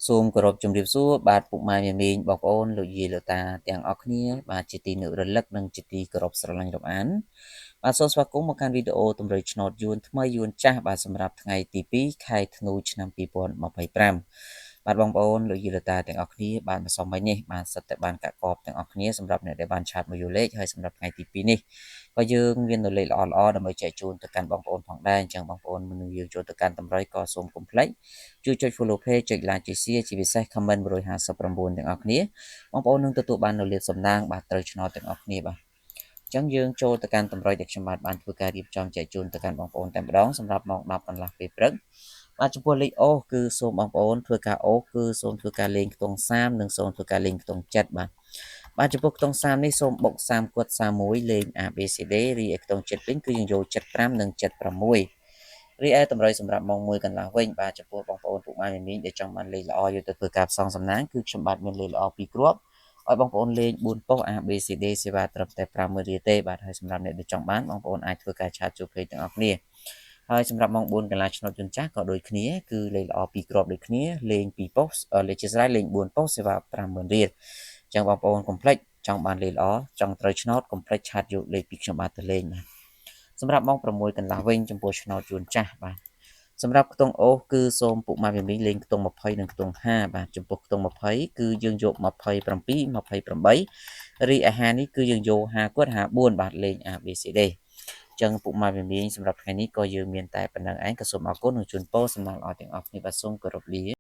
សូមគោរពជំរាបសួរបាទពុកម៉ែមីមីងបងប្អូនលោកយាយលោកតាទាំងអស់គ្នាបាទជាទីនឹករលឹកនិងជាទីគោរពស្រឡាញ់រាប់អានបាទសូមស្វាគមន៍មកកាន់វីដេអូតម្រុយឆ្នោតយួនថ្មីយួនចាស់បាទសម្រាប់ថ្ងៃទី2ខែធ្នូឆ្នាំ2025បាទបងប្អូនលោកយាយលោកតាទាំងអស់គ្នាបាទម្សិលមិញនេះបាទសិតតែបានកកបទាំងអស់គ្នាសម្រាប់អ្នកដែលបានឆាតមកយល់លេខហើយសម្រាប់ថ្ងៃទី2នេះក៏យើងមាននៅលេខល្អៗដើម្បីចែកជូនទៅកាន់បងប្អូនផងដែរអញ្ចឹងបងប្អូនមុននឹងយើងចូលទៅកាន់តម្រុយក៏សូមកុំភ្លេចជួយចុច follow page ចុច like ចុច share ជាពិសេស comment 159ទាំងអស់គ្នាបងប្អូននឹងទទួលបាននូវលាភសំណាងបាទត្រូវឆ្នោតទាំងអស់គ្នាបាទអញ្ចឹងយើងចូលទៅកាន់តម្រុយដែលខ្ញុំបាទបានធ្វើការរៀបចំចែកជូនទៅកាន់បងប្អូនតែម្ដងសម្រាប់ម៉ោង10កន្លះពេលព្រឹកបាទចំពោះលេខអូសគឺសូមបងប្អូនធ្វើការអូសគឺសូមធ្វើការលេងខ្ទង់30និងសូមធ្វើការលេងខ្ទង់7បាទបាទចំពោះខ្ទង់30នេះសូមបុក30គាត់31លេង A B C D រីឯខ្ទង់7វិញគឺយើងយក75និង76រីឯតម្រុយសម្រាប់ម៉ោង1កន្លះវិញបាទចំពោះបងប្អូនពុកម៉ែមីងដែលចង់បានលេខល្អយកទៅធ្វើការផ្សងសំណាងគឺខ្ញុំបាទមានលេខល្អពីរគ្រាប់ឲ្យបងប្អូនលេង4ប៉ុស្តិ៍ A B C D សេវាត្រឹមតែ50000រៀលទេបាទហើយសម្រាប់អ្នកដែលចង់បានបងប្អូនអាចធ្វើការឆាតចូលពេកទាំងអស់គ្នាហើយសម្រាប់ម៉ោង4កន្លះឆ្នោតយន្តចាស់ក៏ដូចគ្នាគឺលេខល្អពីរគ្រាប់ដូចគ្នាលេង2ប៉ុស្តិ៍លេខជាស្រ័យលេង4ប៉ុស្តិ៍សេវា50000រៀលអញ្ចឹងបងប្អូនកុំភ្លេចចង់បានលេខល្អចង់ត្រូវឆ្នោតកុំភ្លេចឆាតយកលេខពីខ្ញុំបាទទៅលេងបាទសម្រាប់ម៉ោង6កន្លះវិញចំពោះឆ្នោតយួនចាស់បាទសម្រាប់ខ្ទង់អូសគឺសូមពុកម៉ែមីមីងលេងខ្ទង់20និងខ្ទង់5បាទចំពោះខ្ទង់20គឺយើងយក27 28រីឯ5នេះគឺយើងយក5គាត់54បាទលេង A B C D ចឹងពុកម៉ែមីមីងសម្រាប់ថ្ងៃនេះក៏យើងមានតែប៉ុណ្្នឹងឯងក៏សូមអរគុណនិងជូនពរសំណាងល្អទាំងអស់គ្នាបាទសូមគោរពលា។